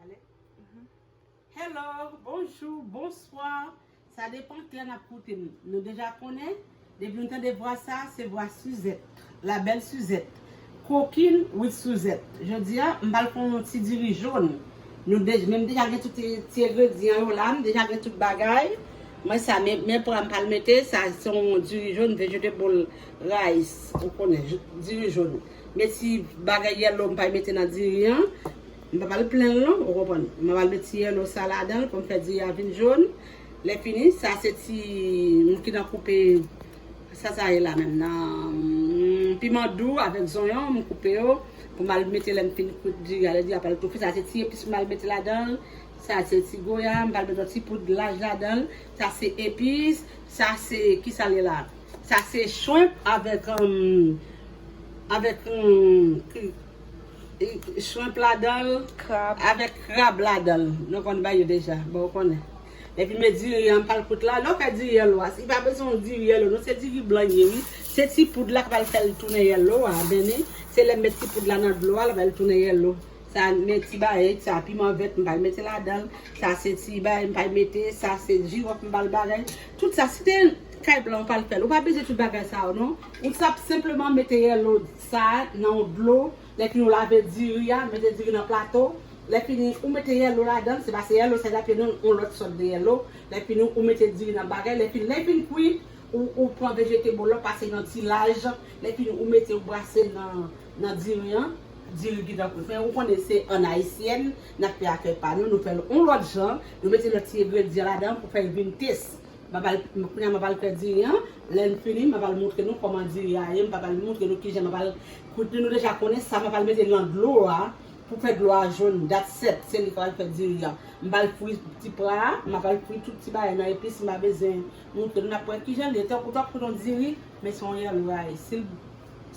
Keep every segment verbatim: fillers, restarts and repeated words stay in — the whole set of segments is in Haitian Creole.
Ale. Hello, bonjou, bonswa. Sa depan kilè n ap koute m. Nou deja konnen, depi nou tande vwa sa, se vwa Suzette, la belle Suzette. Cooking with Suzette. Jodi a, m pral fè yon ti diri jòn. Nou de, men m deja gen tout ti, ti engredyan yo la, m deja gen tout bagay. Mwen sa, men, men pran m pral mete, sa se yon diri jòn, vegetable rice, ou konnen, diri jòn. Men ti bagay yellow m pral mete nan diri an. M pa pral plen l non, ou konprann. M pral met ti yellow sa ladan l pou m fè diri a vin jòn. Lè fini, sa se ti, m ki nan koupe, sa sa ye la menm, nan, mm, piman dou avèk zonyon, m koupe yo pou m al mete lè m fin kwit diri a, lè diri a pral toufe. Sa se ti epis m al mete ladan l. Sa se ti goya, m pral mete yon ti poud laj ladan l. Sa se epis, sa se, ki sa l ye la? Sa se shrimp avèk, um, avèk, um, ki, e, shrimp ladan l, krab, avèk krab ladan l. Nou konn bagay yo deja. Bon, ou konnen. Epi men diri an pral kwit la. Lè w fè diri yellow a, li pa bezwen yon diri yellow, non, se diri blan li ye, wi. Se ti poud la k pral fè l tounen yellow a, men ni, se lè m met ti poud la nan dlo a, l ap fè l tounen yellow. Sa, men ti bagay, sa, piman vèt, m pral mete ladan l. Sa, se ti bagay, m pral mete. Sa, se jiwòf, m pral bagay. Tout sa, si te kay blan, ou pral fè l. Ou pa bezwen tout bagay sa yo, non. Ou sa senpleman mete yellow sa nan yon dlo. Lè fini, ou lave diri a, mete diri nan plato. Lè fini, ou mete yellow ladan l. Se pa se yellow sa y ap ye, non, yon lòt sòt de yellow. Lè fini, ou mete diri nan bagay. Lè fini, lè fini kwi, ou, ou pran vegetable la, pase nan ti laj. Lè fini, ou mete, ou brase nan, nan diri an. Diri ki tankou, men ou konnen se an ayisyèn, n ap fè afè pa nou, nou fè l yon lòt jan, nou mete lòt ti engredyan ladan pou fè l vin tes. M ap al, kounye a m ap al fè diri an, lè m fini, m ap al montre nou kòman diri a ye, m p ap al montre nou kijan m ap al kwit li, nou deja konnen sa, m ap al mete l nan dlo a, pou fè dlo a jòn, that's it, se li k pral fè diri a. M pral fri ti pwa a, m ap al fri tout ti bagay nan epis, m pa bezwen montre nou, n ap wè kijan l ye, tankou, tankou yon diri, men se yon yellow rice. Si l,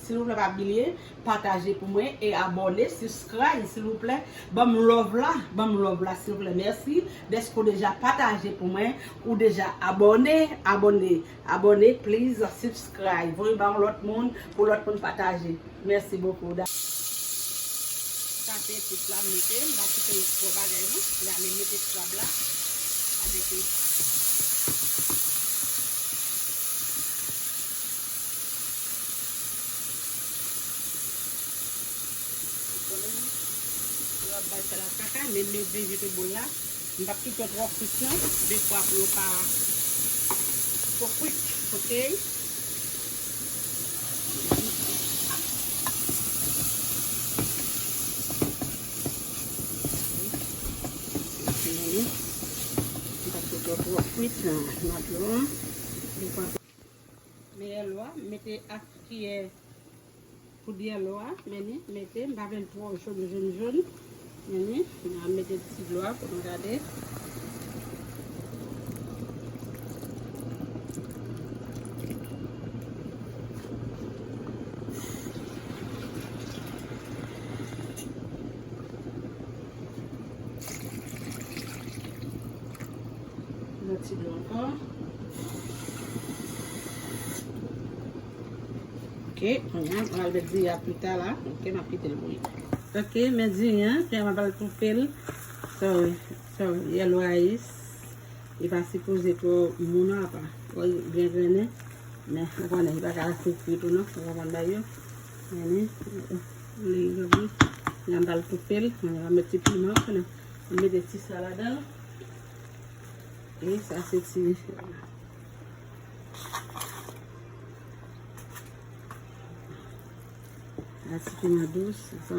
silvouplè, pa bliye, pataje pou mwen e abòne, subscribe, silvouplè. Ban m love la, ban m love la, silvouplè. Mèsi dèske w deja pataje pou mwen, ou deja abòne, abòne, abòne, please, subscribe. Voye ba yon lòt moun, pou lòt moun pataje. Mèsi bokou. Sa se epis la m mete, m pa kite twò bagay non. La, men mete krab la. Avèk li. Krab bay fè la kaka, men men vegetable la. M p ap kite yo twò kwit non, defwa pou yo pa twò kwit, oke? M p ap kite yo twò kwit nan dlo an. Defwa, men yellow a, m mete ak kiyè poud yellow a, men ni, mete, m pa vle l twò jòn, jòn, jòn. Men ni, m a mete ti dlo a pou nou gade. Yon ti dlo ankò. Ok, kounye a, m al met diri a pita la. Ok, m ap kite l bouyi. Ok, men diri an, kounye a m ap al toufe l. Sorry, sorry, yellow rice. Li pa sipoze twò mou non, apa. Twò byen grennen. Men, ou konnen, li pa ka ase fri tou non. Ou konprann bagay yo. Men, li, li, li, m al toufe l. Mwen, m al met ti piman, konnen. M mete ti sa ladan l. E sa se ti, sa ti piman dous, sa.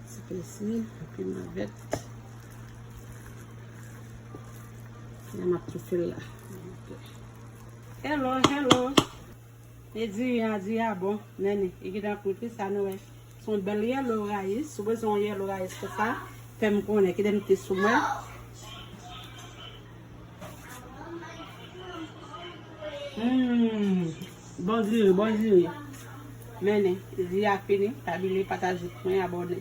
Ti pèsi, piman vèt. Kounye a m ap toufe l la. Hello, hello. E diri a, diri a bon, men ni, li gentan kwit wi, sa nou wè. Se yon bèl yellow rice, si w bezwen yon yellow rice konsa, fè m konnen, kite m te sou mwen. Hmm, bon diri, bon diri. Men ni, diri a fini, pa bliye pataje pou mwen, abòne.